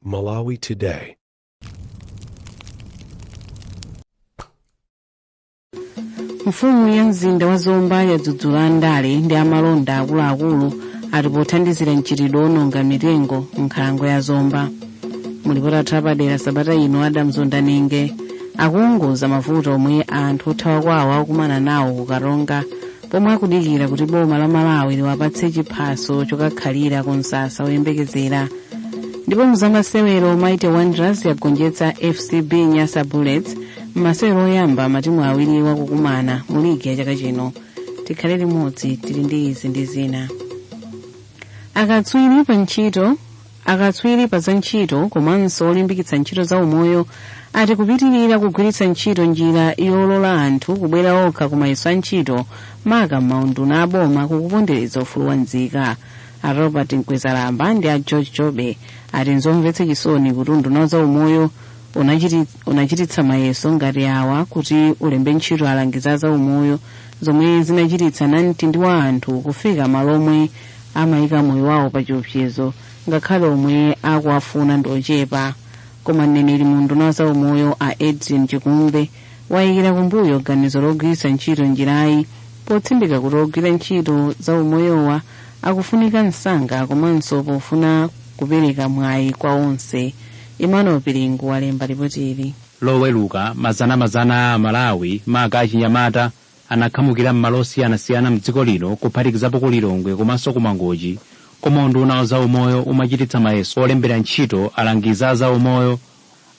Malawi Today. Mfumu ya mzinda wa Zomba yadzudzula andale ndi amalonda akuluakulu ati pothandizira mchitidwe ononga mitengo m'nkhalango ya Zomba. Mulipoti athu apadera sabata ino, Adam Zondanenge, akuunguza mavuto omwe anthu othawa kwawo akukumana nawo kuKaronga pomwe akudikira kuti boma la Malawi liwapatse chiphaso chokakhalira ku msasa woyembekezera. Ndipo mzamasewero, Mighty Wanderers yagonjetsa FCB Nyasa Bullets m'masewero oyamba matimu awiri wakukumana mu ligi ya chaka chino. Tikhale limodzi, tili ndi izi ndi zina. Akatswiri pa za ntchito komanso olimbikitsa ntchito za umoyo ati kupitirira kugwiritsa ntchito njira yolola anthu kubwera okha kumayeso a ntchito, maka m'maunduna aboma, kukupondereza ufulu wa nzika. A Robert Mkwezalamba ndi a George Jobe ati nzomvetsa chisoni kuti unduna za umoyo unachititsa mayeso ngati awa kuti ulembe ntchito alangiza za umoyo, zomwe zinachititsa namtindi wa anthu kufika malo omwe amayika moyo wawo pa chiopsezo, ngakhale omwe akuwafuna ndi ochepa. Koma mneneri mu unduna za umoyo, a Edwin Chikumbe, wayikira kumbuyo ganizo logwiritsa ntchito njirayi, potsindika kuti ogwira ntchito za umoyowa akufunika msanga komanso pofuna kupereka mwayi kwa onse. Emmanuel Piringu walemba ripoti ili. Loweluka, mazanamazana a Amalawi, maka achinyamata, anakhamukira m'malo osiyanasiyana mdziko lino, kuphatikizapo ku Lilongwe komanso ku Mangochi, koma unduna za umoyo umachititsa mayeso olembera ntchito alangiza za umoyo.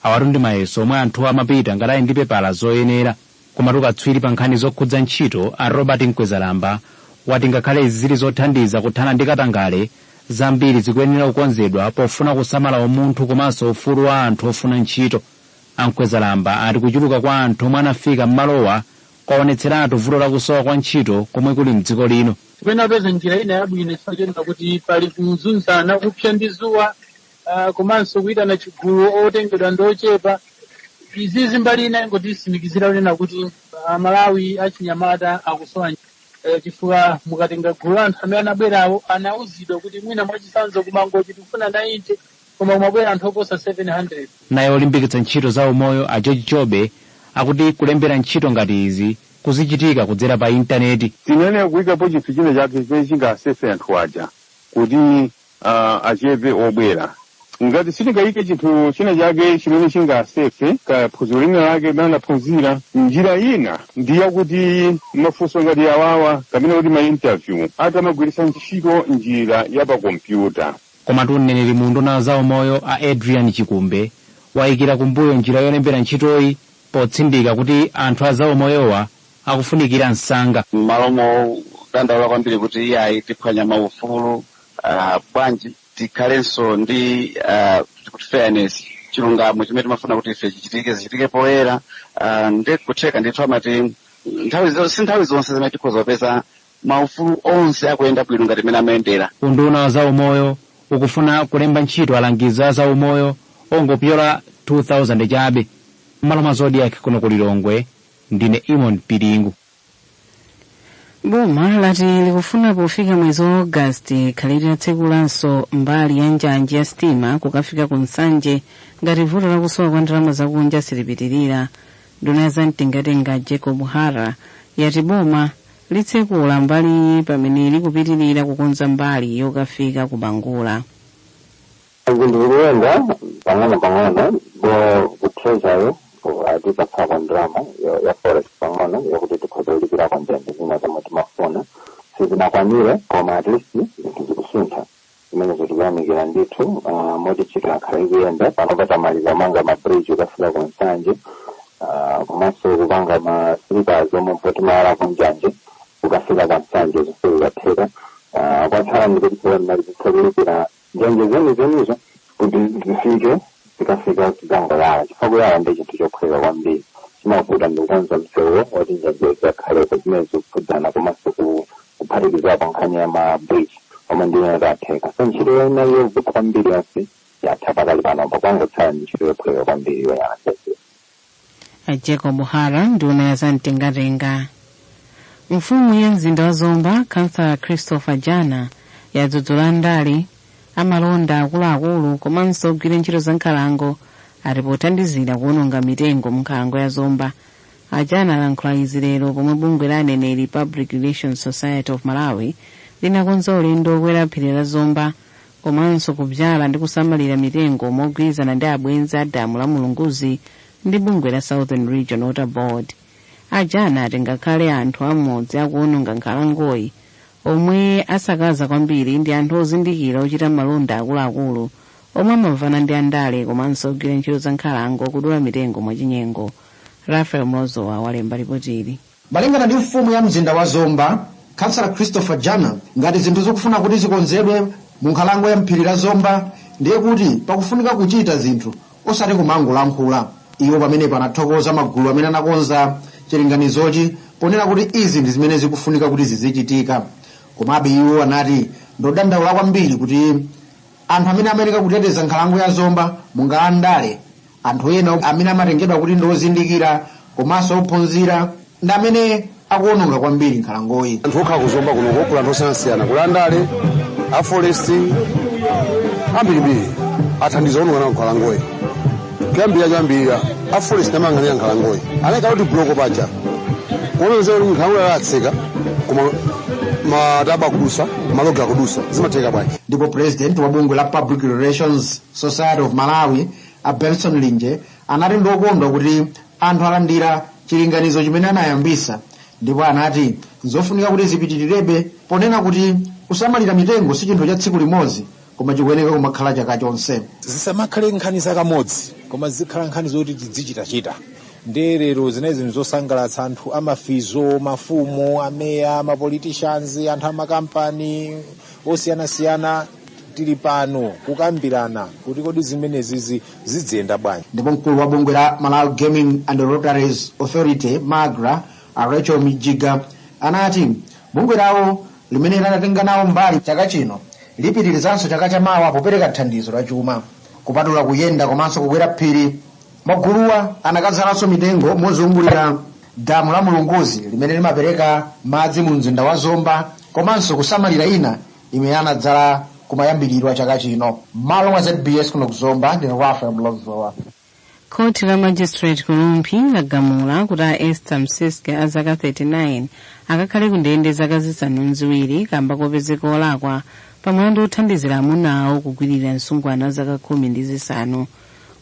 Awatu ndi mayeso omwe anthu amapita ngati ali ndi pepala zoyenera. Komatu katswiri pa nkhani zokhudza ntchito, a Robert Mkwezalamba, wati ngakhale izi zili zothandiza kuthana ndi katangale, zambiri zikuyenera kukonzedwa pofuna kusamala umunthu komanso ufulu wa anthu ofuna ntchito. Amkwezalamba ati kuchuluka kwa anthu omwe anafika m'malowa kwaonetseratu vuto lakusowa kwa ntchito komwe kuli mdziko lino. Tipena apeza njira ina yabwino, chifukwa kuti pali kuzunzana, kupsa ndi zuwa, komanso kuyitana chigulu, otengedwa ndi ochepa. Izizi mbali ina ingotisimikizira kunena kuti Amalawi achinyamata akusowa, chifukwa mukatenga gulu la anthu amene anabwerawo, anauzidwa kuti mwina mwachitsanzo kuMangochi tikufuna 90, koma kumabwera anthu oposa 700. Naye olimbikitsa ntchito za umoyo, a George Jobe, akuti kulembera ntchito ngati izi kuzichitika kudzera pa intaneti. Tinene kuyikapo chinthu china chake chimene chingasese anthu aja kuti achepe obwera. Ngati sitingayike chinthu china chake chimene chingasefe kaphunziro lina lake limene anaphunzira, njira ina ndiyakuti mafunso ngati awawa kapena kuti ma interview atamagwiritsa ntchito njira ya pa kompyuta. Komatu mneneri mu unduna za umoyo, a Adrian Chikumbe, wayikira kumbuyo njira yolembera ntchitoyi, potsindika kuti anthu a zaumoyowa akufunikira msanga. M'malo modandaula kwambiri kuti iyayi, tiphwanya maufulu, bwanji tikhalenso ndi kuti fairness, chilungamo chimene timafuna kuti ife chichitike, zichitike poyera. Ndi kutheka ndithu amati nthawi si nthawi zonse zimene tikhoza kupeza maufulu onse akuyenda bwino ngati mmene amayendera. Unduna wa zaumoyo ukufuna kulemba ntchito alangizi a zaumoyo ongopyola 2000 chabe. M'malo mwa Zodiak kuno ku Lilongwe, ndine Imon Piringu. Boma lati likufuna pofika mwezi wa Ogasiti khale litatsekulanso mbali ya njanji ya sitima kukafika ku Nsanje, ngati vuto lakusowa kwa ndalama zakunja silipitirira. Nduna ya zamtengatenga, Jacob Hara, yati boma litsekula mbaliyi pamene likupitirira kukonza mbali yokafika ku Bangula. Zinthu zikuyenda pang'ono pang'ono bo ku Treasury atipatsako ndalama ya forex pang'ono yakuti tikhoza kulipirako ndende zina zomwe timafuna. Sizinakwanire, koma at least zinthu zikusintha, zimene zikuyamikira ndithu. Moti ntchito yakhala ikuyenda. Panopa tamaliza manga ma bridge ukafika ku Nsanje, komanso kupanga ma sleepers omwe potimayala kunjanje ukafika kwa Nsanje, zonse zikatheka. Kwatsala ndikuti timalizitsa kulipira njanje zenizenizo kuti zifike, zikafika tidzangoyala, chifukwa kuyala ndi chinthu chophweka kwambiri. Chimavuta ndikukonza msewu woti njanje zikakhaleko, zimene zikukhudzana komanso kuphatikizapo nkhani ya ma bridge omwe ndiyo tatheka. So ntchito yoina yovuta kwambiri yonse yatha pakali panopo, kwangotsala ndi ntchito yophweka kwambiri yoyala njanje. Jacob Hara, nduna ya zamtengatenga. Mfumu ya mzinda wa Zomba, Kansala Christopher Jana, yadzudzula ndale Amalonda akuluakulu komanso ogwira ntchito za nkhalango ati pothandizira kuwononga mitengo mu nkhalango ya Zomba. Ajana alankhula izi lero pomwe bungwe la aneneri Public Relations Society of Malawi linakonza ulendo okwera phiri la Zomba komanso kubyala ndi kusamalira mitengo mogwirizana ndi abwenzi a damu la Mulunguzi ndi bungwe la Southern Region Water Board. Ajana ati ngakhale anthu amodzi akuwononga nkhalangoyi, omwe asakaza kwambiri ndi anthu ozindikira ochita malonda akuluakulu omwe amamvana ndi andale komanso ogwira ntchito za nkhalango kudula mitengo mwachinyengo. Rafael Mlozowa walemba ripoti ili. Malingana ndi mfumu ya mzinda wa Zomba, Kansala Christopher Jana, ngati zinthu zikufuna kuti zikonzedwe mu nkhalango ya mphiri la Zomba, ndiye kuti pakufunika kuchita zinthu osati kumangolankhula. Iwo pamenepo anathokoza magulu amene anakonza chilinganizochi ponena kuti izi ndi zimene zikufunika kuti zizichitika. Komabe iwo anati ndodandaula kwambiri kuti anthu amene amayenera kuteteza nkhalango ya Zomba monga andale, anthu ena amene amatengedwa kuti ndi ozindikira komanso ophunzira, ndi amene akuwononga kwambiri nkhalangoyi. Anthu okhala kuzomba kuno kuli anthu osiyanasiyana, kuli andale, a forest, ambirimbiri athandiza kuwononga nkhalangoyi. Kuyambira choyambirira a forest amayang'anira nkhalangoyi, anayika kuti buloko paja kuoneza kuti nkhalangoyi alatseka, koma mataba akudusa, malogi akudusa, zimatheka bwanji? Ndipo president wa bungwe la Public Relations Society of Malawi, a Benson Linje, anati ndiokondwa kuti anthu alandira chilinganizo chimene anayambisa, ndipo anati nzofunika kuti zipitirirabe ponena kuti kusamalira mitengo si chinthu cha tsiku limodzi koma chikuyeneka kumakhala chaka chonse. Zisamakhale nkhani zakamodzi koma zikhala nkhani zoti tidzichitachita. Ndiye lero zinali zinthu zosangalatsa, anthu amafizo, mafumu, ameya, mapoliticians, anthu amakampani osiyanasiyana, tili pano kukambirana kuti kodi zimenezi zidziyenda bwanji. Ndipo mkulu wa bungwe la Malawi Gaming and Lotteries Authority, MAGRA, a Rachel Mijiga, anati bungwe lawo limene linatenga nawo mbali chaka chino lipitirizanso chaka chamawa popereka thandizo la chuma. Kupatula kuyenda komanso kukwera phiri, maguluwa anakadzalanso mitengo mozungulira damu la Mulunguzi limene limapereka madzi mu mzinda wa Zomba, komanso kusamalira ina imene anadzala kumayambiriro a chaka chino. Malo mwa ZBS kuno kuzomba, ndine Rafael Mlozowa. Khoti la magistrate ku Rumphi lagamula kuti a Esther Msiske a zaka 39 akakhale ku ndende zaka 7 kamba kopezeka olakwa pa mlandu othandizira amuna awo kugwirira msungwana wa zaka 15.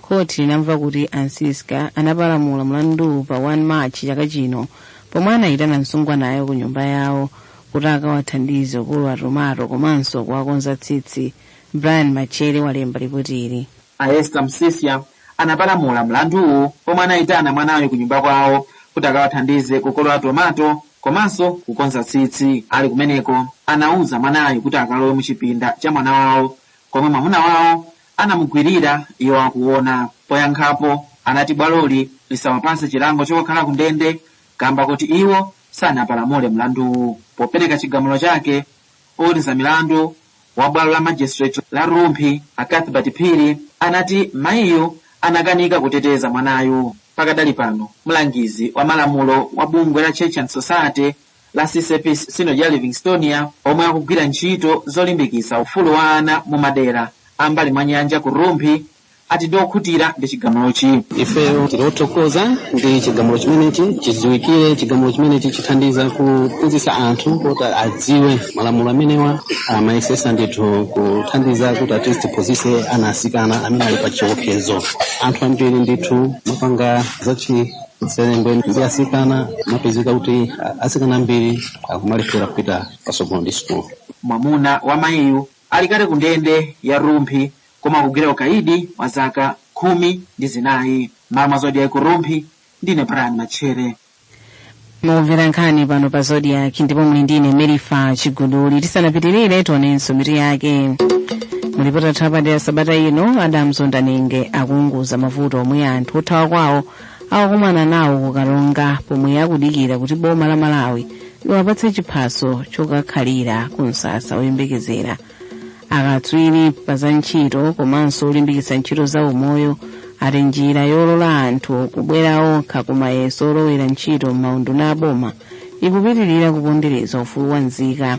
Khoti linamva kuti Ansiska anapalamula mlanduwu pa 1 March chaka chino pomwe anayitana msungwanayo ku nyumba yawo kuti akawathandize kukolola tomato komanso kuwakonza tsitsi. Brian Machere walemba ripoti ili. A Esther Msisya anapalamula mlanduwu pomwe anayitana mwanayo ku nyumba kwawo kuti akawathandize kukolola tomato komanso kukonza tsitsi. Ali kumeneko anauza mwanayo kuti akalowe muchipinda cha mwana wawo komwe mwamuna wawo anamugwirira iwo akuona. Poyankhapo anati bwaloli lisawapase chilango chokhala ku ndende kamba kuti iwo sanapalamule mlanduwu. Popereka chigamulo chake, oweruza milandu wa bwalo la magistrate la Rumphi, a Cuthbert Phiri, anati mayiyo anakanika kuteteza mwanayu. Pakadali pano mlangizi wa malamulo wa bungwe la Church and Society la CCAP Synod ya Livingstonia, omwe akugwira ntchito zolimbikitsa ufulu wa ana mu madera ambali mwa nyanja ku Rumphi, ati ndiokhutira ndi chigamulochi. Ifeyo tili othokoza ndi chigamulo chimenechi. Chidziwikire chigamulo chimenechi chithandiza kuphunzitsa anthu kuti adziwe malamulo amenewa. Amayesesa ndithu kuthandiza kuti at least tiphunzitse ana asikana amene ali pa chiopsezo. Anthu ambiri ndithu mapanga zachiserengwe ndi asikana, mapezeka kuti asikana ambiri akumalephera kupita patsogolo ndi sukulu. Mwamuna wa mayiyu ali kale ku ndende ya Rumphi koma akugwira ukaidi wa zaka 14. Mama Zodiac ku Rumphi, ndine Brian Machere. Mukumvera nkhani pano pa Zodiac ndipo muli ndine Merifa Chiguduli. Tisanapitirire, tionenso mitu yake. Mulipota thapadera sabata ino, Adam Zondanenge akuunguza mavuto omwe anthu othawa kwawo akukumana nawo kukalonga pomwe akudikira kuti boma la Malawi liwapatse chiphaso chokakhalira ku msasa woyembekezera. Akatswiri pa za ntchito komanso olimbikitsa ntchito za umoyo ati njira yolola anthu kubwera okha ku mayeso olowera ntchito m'maunduna aboma ikupitirira kupondereza ufulu wa nzika.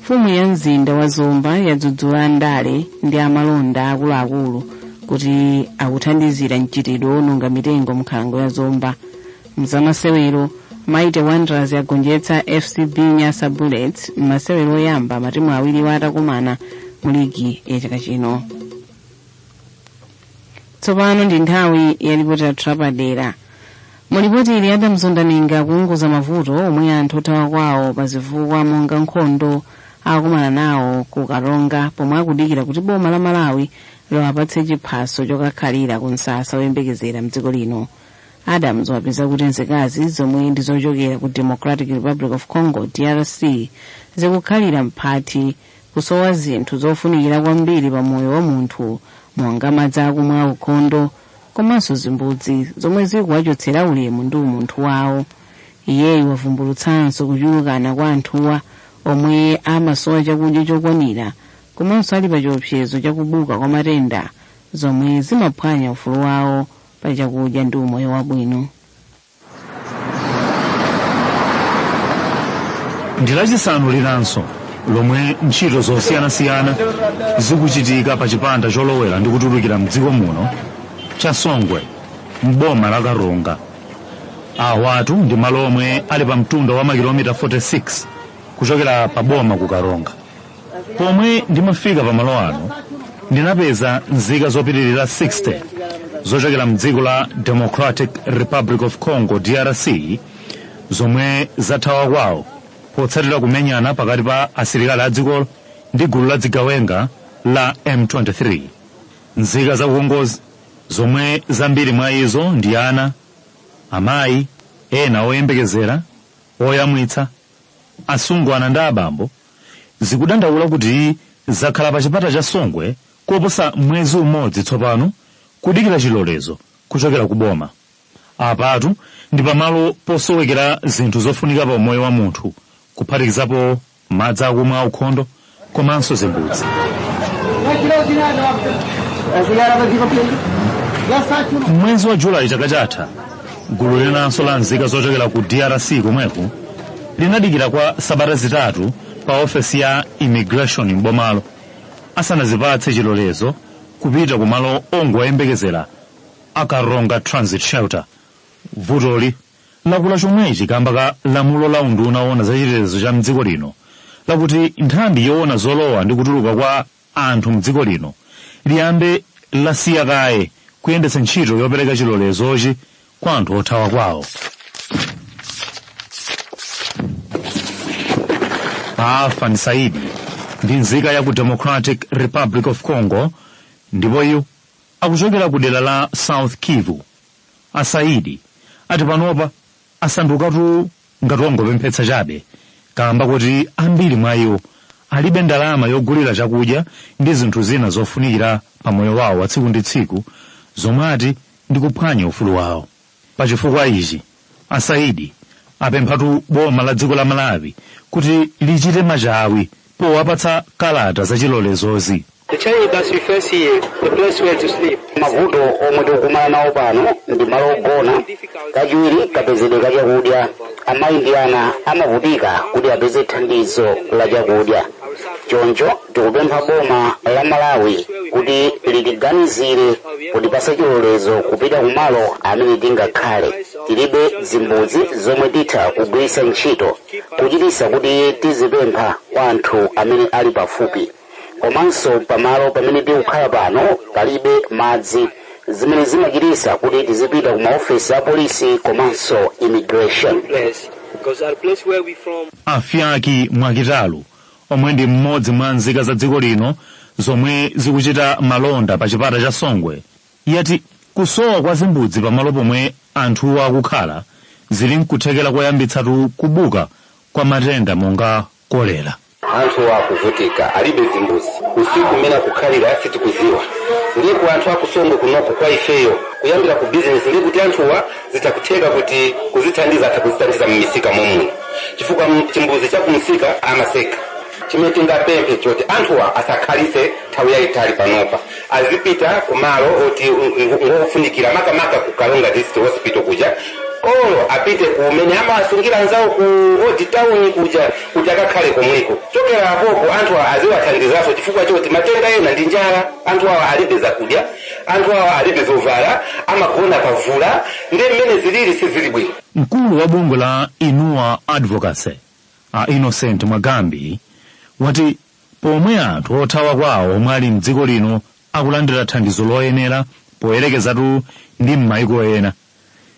Mfumu ya mzinda wa Zomba yadzudzula ndale ndi amalonda akuluakulu kuti akuthandizira mchitidwe wononga mitengo m'nkhalango ya Zomba. Mzamasewero, Mighty Wanderers yagonjetsa FCB Nyasa Bullets m'masewero oyamba matimu awiriwa atakumana mu ligi ya chaka chino. Tsopano ndi nthawi ya ripoti lathu lapadera. Mulipoti ili, Adam Zundaninga kuunguza mavuto omwe anthu othawa kwawo pa zifukwa monga nkhondo akukumana nawo ku Karonga pomwe akudikira kuti boma la Malawi liwapatse chiphaso chokakhalira ku msasa woyembekezera mdziko lino. Adams wapeza kuti nzikazi zomwe ndi zochokera ku Democratic Republic of Congo, DRC, zikukhalira mphati, kusowa zinthu zofunikira kwambiri pa moyo wa munthu monga madzi akumwa aukhondo komanso zimbudzi, zomwe zikuwachotsera ulemu ndi umunthu wawo. Iyeyu wavumbulutsanso kuchulukana kwa anthuwa omwe amasowa chakudya chokwanira komanso ali pa chiopsezo chakubuka kwa matenda, zomwe zimaphwanya ufulu wawo pa chakudya ndi umoyo wabwino. Ndi Lachisanu linanso lomwe ntchito zosiyanasiyana zikuchitika pa chipata cholowera ndi kutulukira mdziko muno cha Songwe m'boma la Karonga. Awatu ndi malo omwe ali pa mtunda wa makilomita 46 kuchokera pa boma ku Karonga. Pomwe ndimafika pa malo ano, ndinapeza nzika zopitirira 60 zochokera mdziko la Democratic Republic of Congo, DRC, zomwe zathawa kwawo potsatira kumenyana pakati pa asilikali a dzikolo ndi gulu la zigawenga la M23. Nzika za ukongozi, zomwe zambiri mwa izo ndi ana, amayi ena oyembekezera, oyamwitsa, asungwana ndi abambo, zikudandaula kuti zakhala pa chipata cha Songwe koposa mwezi umodzi tsopano kudikira chilolezo kuchokera ku boma. Apatu ndi pamalo posowekera zinthu zofunika pa umoyo wa munthu, kuphatikizapo madzi akumwa aukhondo komanso zimbudzi. Mwezi wa Julayi chaka chatha, gulu linanso la nzika zochokera ku DRC komweko linadikira kwa sabata 3 pa ofesi ya immigration m'bomalo asanazipatse chilolezo kupita kumalo ongoyembekezera a Karonga Transit Shelter. Vutoli lakula chomwechi kamba ka lamulo la unduna woona za chitetezo cha mdziko lino lakuti nthambi yoona zolowa ndi kutuluka kwa anthu mdziko lino liyambe lasiya kaye kuyendetsa ntchito yopereka chilolezochi kwa anthu othawa kwawo. Afan Saidi ndi nzika ya ku Democratic Republic of Congo ndipo iwo akuchokera ku dera la South Kivu. Asaidi ati panopa asandukatu ngati ongopemphetsa chabe kamba kuti ambiri mwa iwo alibe ndalama yogulira chakudya ndi zinthu zina zofunikira pa moyo wawo wa tsiku ndi tsiku, zomwe ati ndi kuphwanya ufulu wawo. Pachifukwa ichi, Asaidi apemphatu boma la dziko la Malawi kuti lichite machawi powapatsa kalata za chilolezozi. The challenge that we face here, the place where to sleep. Mavuto omwe tikukumana nawo pano ndi malo ogona, kachiwiri kapezedwe ka chakudya. Amayi ndi ana amavutika kuti apeze thandizo la chakudya. Choncho tikupempha boma la Malawi kuti litiganizire kutipasa chilolezo kupita kumalo amene tingakhale. Tilibe zimbudzi zomwe titha kugwiritsa ntchito kuchitisa kuti tizipempha kwa anthu amene ali pafupi. Komanso pamalo pamene tikukhala pano palibe madzi, zimene zimachitisa kuti tizipita ku maofesi a polisi komanso immigration. Afiaki Mwakitalu, omwe ndi mmodzi mwa nzika za dziko lino zomwe zikuchita malonda pa chipata cha Songwe, yati kusowa kwa zimbudzi pamalo pomwe anthuwo akukhala zili nkuthekera koyambitsatu kubuka kwa matenda monga kolera. Anthu akuvutika, alibe zimbuzi, usiku mmene akukhalira sitikuziwa. Ndipo anthu akusongwe kunoko kwa ifeyo kuyambira ku bizinesi, ndi kuti anthuwa zitakutheka kuti kuzithandiza, atha kuzithandiza mmisika momuno, chifukwa chimbuzi chakumsika amaseka. Chimene tingapemphe choti anthuwa asakhalise nthawi yayitali panopa, azipita kumalo oti ngofunikira, makamaka ku Karonga District Hospital kuja. Olo apite kumene amawasungira anzawo ku Old Town kuja, kuti akakhale komweko. Chokera apopo anthu awa aziwathandizanso, chifukwa choti matenda ena ndi njala. Anthu awa alibe zakudya, anthu awa alibe zovala, amagona pavula, ndi mmene zilili sizili bwino. Mkulu wa bungwe la Inua Advocacy, a Innocent Mwagambi, wati pomwe anthu othawa kwawo omwe ali mdziko lino akulandira thandizo loyenera poyerekezatu ndi m'mayiko ena,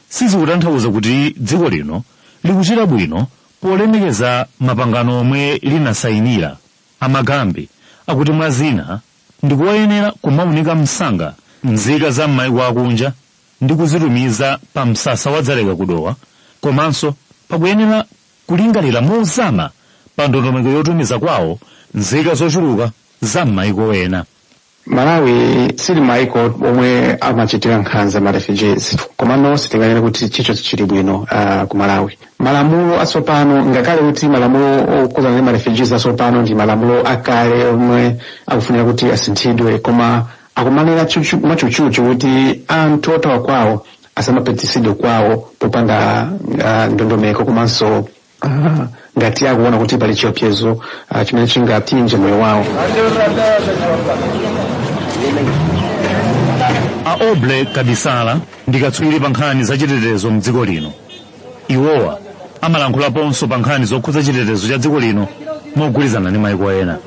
sizikutanthauza kuti dziko lino likuchita bwino polemekeza mapangano omwe linasayinira. Amagambi akuti mwa zina ndikuyenera kumaunika msanga nzika za m'mayiko akunja ndi kuzitumiza pa msasa wa Dzaleka kudowa, komanso pakuyenera kulingalira mozama pa ndondomeko yotumiza kwawo nzika zochuluka za m'mayiko ena. Malawi sili maiko omwe amachitira nkhanza ma refugees, komano sitinganene kuti chicho chili bwino ku Malawi. Malamulo atsopano, ngakhale kuti malamulo okhudzana ndi ma refugees atsopano ndi malamulo akale omwe akufunika kuti asinthidwe, koma akumanena mwachuchuchu kuti anthu othawa kwawo asamapitisidwe kwawo popanda ndondomeko, komanso ngati akuona kuti pali chiopsezo chimene chingapsinje moyo wawo. A Oble Kabisala ndi katswiri pa nkhani za chitetezo mdziko lino. Iwowa amalankhulaponso pa nkhani zokhudza chitetezo cha dziko lino mogwirizana ndi mayiko ena.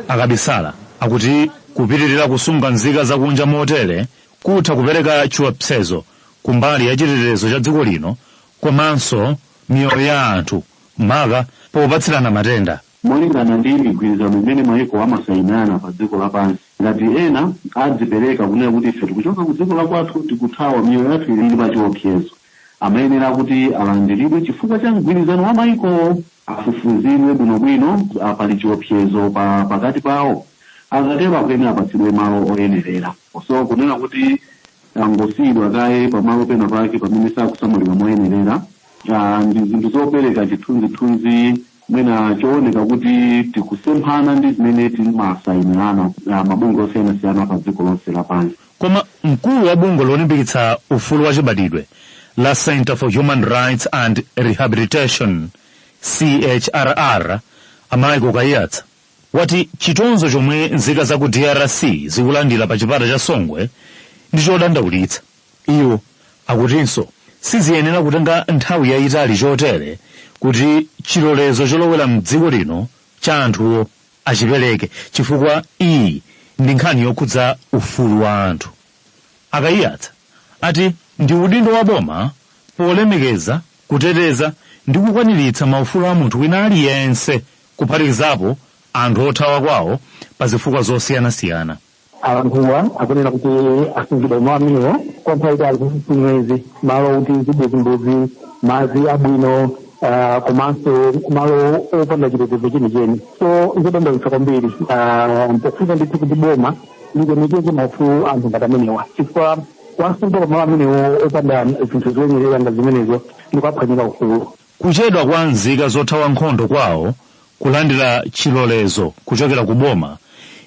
Akabisala akuti kupitirira kusunga nzika zakunja motere kutha kupereka chiopsezo kumbali ya chitetezo cha dziko lino komanso miyoyo ya anthu, maka popatsirana matenda. Molingana ndi migwirizano imene mayiko amasayinana pa dziko lapansi, ngati ena adzipereka kunena kuti ife tikuchoka ku dziko lakwathu, tikuthawa, miyoyo yathu ili pa chiopsezo, amayenera kuti alandiridwe chifukwa cha mgwirizano wa mayikowo, afufuzidwe bwinobwino pali chiopsezo pakati pawo. Akatero akuyenera apatsidwe malo oyenerera. So kunena kuti angosiyidwa kaye pamalo pena pake pamene sakusamalidwa moyenerera, ndi zinthu zopereka chithunzithunzi mwina chooneka kuti tikusemphana ndi zimene timasayinirana mabungwe osiyanasiyana pa dziko lonse lapansi. Koma mkulu wa bungwe lolimbikitsa ufulu wa chibadidwe la Center for Human Rights and Rehabilitation, CHRR, Michael Kaiyatsa, wati chitonzo chomwe nzika za ku DRC zikulandira pa chipata cha Songwe ndi chodandaulitsa. Iwo akutinso siziyenera kutenga nthawi yayitali chotere kuti chilolezo cholowera mdziko lino cha anthuwo achipereke, chifukwa iyi ndi nkhani yokhudza ufulu wa anthu. Akaiyatsa ati ndi udindo wa boma polemekeza, kuteteza ndi kukwaniritsa maufulu a munthu wina aliyense, kuphatikizapo anthu othawa kwawo pa zifukwa zosiyanasiyana. Anthuwa akunena kuti asungidwa malo amenewo kwa nthawi itali, mwezi, malo kuti zibwezimbuzi, madzi abwino, komanso malo opanda chitetezo chenicheni. So nzodandaulitsa kwambiri, pofuna ndithu kuti boma lilemekeze maufulu anthu ngati amenewa, chifukwa wasunga pamalo amenewo opanda zinthu zoyenerera nga zimenezo ndikuaphwanyika ufulu. Kuchedwa kwa nzika zothawa nkhondo kwawo kulandira chilolezo kuchokera ku boma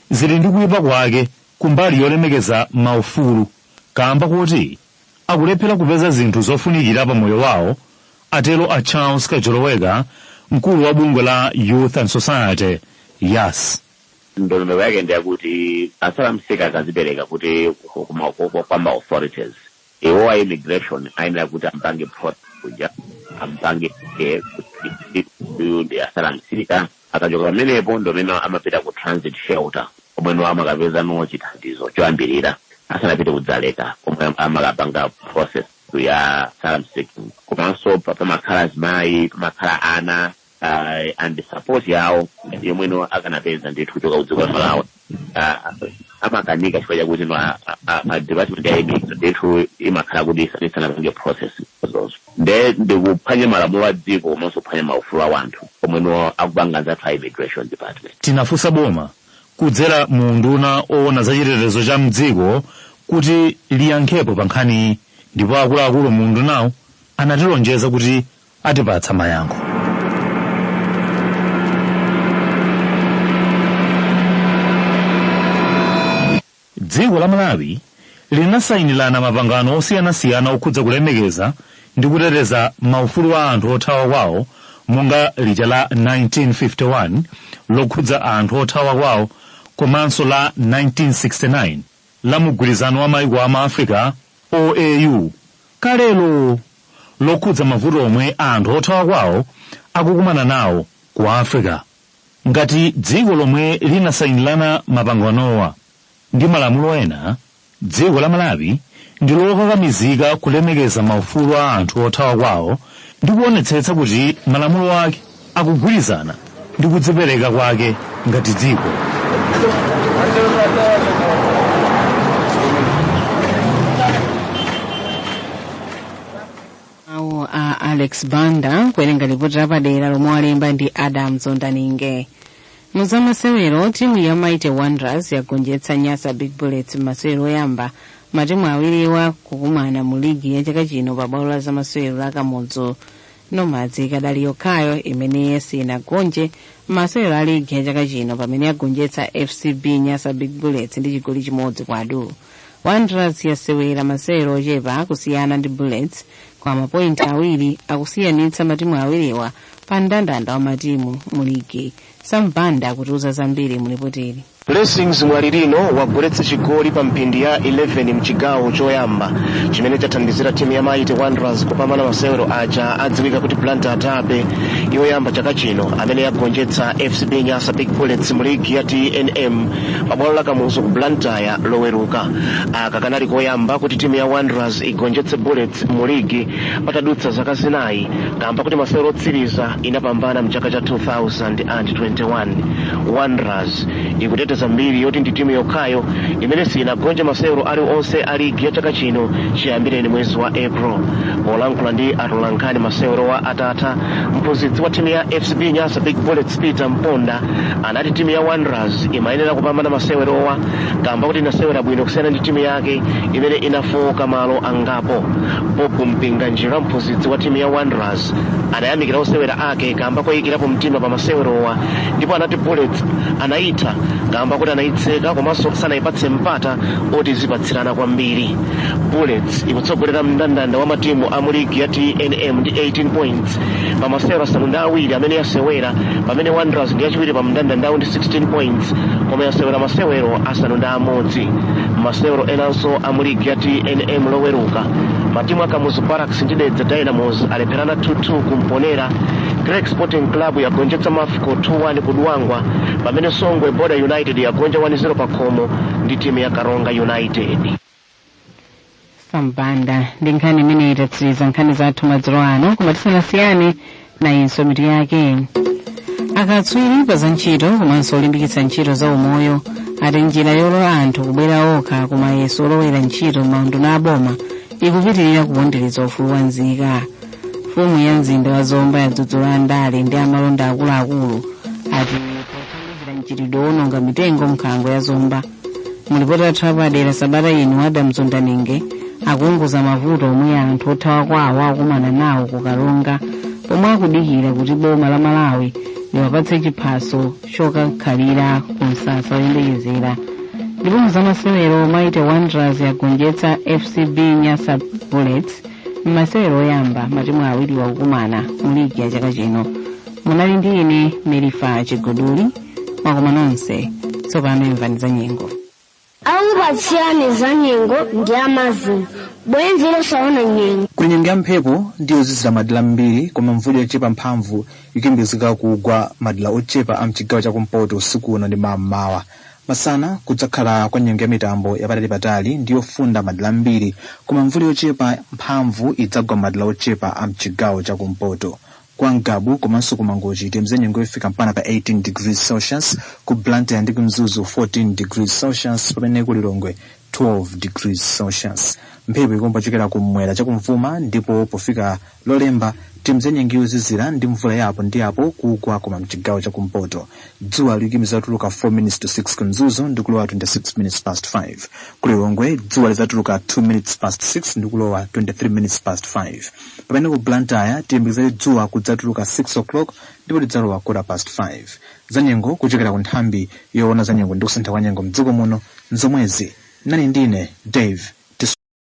zili ndi kuyipa kwake kumbali yolemekeza maufulu, kamba kuti akulephera kupeza zinthu zofunikira pa moyo wawo, atero a Charles Kajoloweka, mkulu wa bungwe la Youth and Society, YAS. Ndondomeko yake ndiyakuti asylum seeker akazipereka kuti kwamba authorities iwo a immigration ayenera kuti ampange process kuja, ampange kuti uyu ndi asylum seeker. Akachoka pamenepo ndomene amapita ku transit shelter, omweno amakapeza no chithandizo choyambirira asanapite kudzaleka, omwe amakapanga process ya asylum seeking. Komanso pamakhala azimayi, pamakhala ana, and support yawo yomweno akanapeza ndithu kuchoka kudziko la Malawi amakanika chifukwa chakuti no a department ya immigration ndithu imakhala kuti isanapange process zozo. Nde ndikuphwanya malamulo a dziko komanso kuphwanya maufulu a anthu omweno akupanga anzathu a immigration department. Tinafunsa boma kudzera mu nduna owona za chitetezo cha mdziko kuti liyankhepo pa nkhaniyi, ndipo akuluakulu mu ndunawo anatilonjeza kuti atipatsa mayankho. Dziko la Malawi linasayinirana mapangano osiyanasiyana okhudza kulemekeza ndi kuteteza maufulu a anthu othawa kwawo, monga lija la 1951 lokhudza anthu othawa kwawo komanso la 1969 la mugwirizano wa maiko ama Africa OAU kalelo lokhudza mavuto omwe anthu othawa kwawo akukumana nawo ku Africa. Ngati dziko lomwe linasayinirana mapanganowa ndi malamulo ena, dziko la Malawi ndi lokakamizika kulemekeza maufulu a anthu othawa kwawo ndi kuonetsetsa kuti malamulo ake akugwirizana ndi kudzipereka kwake ngati dziko. Awo a Alex Banda kuwerenga ripoti lapadera lomwe walemba ndi Adam Zondaninge. Muzamasewero, timu ya Mighty Wanderers yagonjetsa Nyasa Big Bullets m'masewero oyamba matimu awiriwa kukumana mu ligi ya chaka chino pa bwalo la zamasewero la Kamuzu. Nomads ikadali yokhayo imene sinagonje masewero a ligi ya chaka chino pamene yagonjetsa FCB Nyasa Big Bullets ndi chigoli 1-0. Wanderers yasewera masewero ochepa kusiyana ndi Bullets kwa mapointi 2 akusiyanitsa matimu awiriwa pa mndandanda wa matimu mu ligi. Sambanda akutiuza zambiri mulipoteri. Blessings Mwalirino wagoletsa chigoli pa mphindi ya 11 mchigawo choyamba chimene chathandizira timu ya Mighty Wanderers kupambana masewero aja adziwika kuti Blantyre Derby yoyamba chaka chino, amene yagonjetsa FCB Nyasa Big Bullets mu ligi ya TNM pabwalo la Kamuzu ku Blantyre loweruka. Aka kanali koyamba kuti timu ya Wanderers igonjetse Bullets mu ligi patadutsa zaka 4, kamba kuti masewero otsiriza inapambana mchaka cha 2021. Wanderers ikuteteza mbiri yoti ndi timu yokhayo imene sinagonje masewero aliwonse a ligi ya chaka chino chiyambireni mwezi wa April. Polankhula ndi atolankhani masewero wa atatha, mphunzitsi wa timu ya FCB Nyasa Big Bullets Peter Mponda anati timu ya Wanderers imayenera kupambana masewerowa kamba kuti inasewera bwino kusiyana ndi timu yake imene inafoka malo angapo. Bob Mpinganjira, mphunzitsi wa timu ya Wanderers, anayamikira osewera ake kamba koyikirapo mtima pa masewerowa, ndipo anati Bullets anayitha kamba kuti anayitseka komanso sanayipatse mpata oti zipatsirana kwambiri. Bullets ikutsogolera mndandanda wa matimu a mu ligi ya TNM ndi 18 points pa masewero 7 amene yasewera, pamene Wanderers ndi yachiwiri pa mndandandawo ndi 16 points koma yasewera masewero 6. Masewero enanso a mu ligi ya TNM loweruka, matimu a Kamuzu Barracks ndi Dedza Dynamos alepherana 2-2 kumponera. Great Sporting Club yagonjetsa Mafco 2-1 ku Dwangwa, pamene Songwe Border United yagonja 1-0 pa khomo ndi timu ya Karonga United. Sambanda ndi nkhani imene itatsiriza nkhani zathu madzulo ano, koma tisanasiyane nayinso mitu yake. Akatswiri pa za ntchito komanso olimbikitsa ntchito za umoyo ati njira yolola anthu kubwera okha kumayeso olowera ntchito m'maunduna aboma ikupitirira kupondereza ufulu wa nzika. Mfumu ya mzinda wa Zomba yadzudzula andale ndi amalonda akuluakulu ati pothandizira mchitidwe wononga mitengo m'nkhalango ya Zomba. Mulipoti athu apadera sabata ino Adam Zondaninge akuunguza mavuto omwe anthu othawa kwawo akukumana nawo kukalonga pomwe akudikira kuti boma la Malawi liwapatse chiphaso chokakhalira ku msasa woyembekezera. Ndipo muzamasewero, Mighty Wanderers yagonjetsa FCB Nyasa Bullets m'masewero oyamba matimu awiri wakukumana mu ligi ya chaka chino. Munali ndi ine Merifa Chigoduli, mwakoma nonse. Tsopano imvani za nyengo. Akupatsirani za nyengo ndi amazini bwenzi losaona nyengo. Kuli nyengo ya mphepo ndi yozizira madera ambiri, koma mvula yochepa mphamvu ikuyembekezeka kugwa madera ochepa a mchigawo chakumpoto usiku uno ndi mammawa. Masana kudzakhala kwa nyengo ya mitambo yapatalipatali ndi yofunda madera ambiri, koma mvula yochepa mphamvu idzagwa madera ochepa a mchigawo chakumpoto. Kwa Ngabu komanso ku Mangochi tiyembekezere nyengo yofika mpaka pa 18 degrees Celsius, ku Blantyre ndi ku Mzuzu 14 degrees Celsius, pamene ku Lilongwe 12 degrees Celsius. Mphepo ikuomba kuchokera kumwera chakumvuma, ndipo pofika Lolemba tiyembekezere nyengo yozizira ndi mvula yapo ndi apo kugwa koma mchigawo chakumpoto. Dzuwa likuyembekezeka kutuluka 4 minutes to 6 ku Mzuzu ndi kulowa 26 minutes past 5. Ku Lilongwe dzuwa lidzatuluka 2 minutes past 6 ndi kulowa 23 minutes past 5. Pamene ku Blantyre tiyembekezere dzuwa kudzatuluka 6 o'clock ndipo lidzalowa quarter past 5. Zanyengo kuchokera ku nthambi yoona zanyengo ndi kusintha kwa nyengo mdziko muno nzomwezi. Nani ndine Dave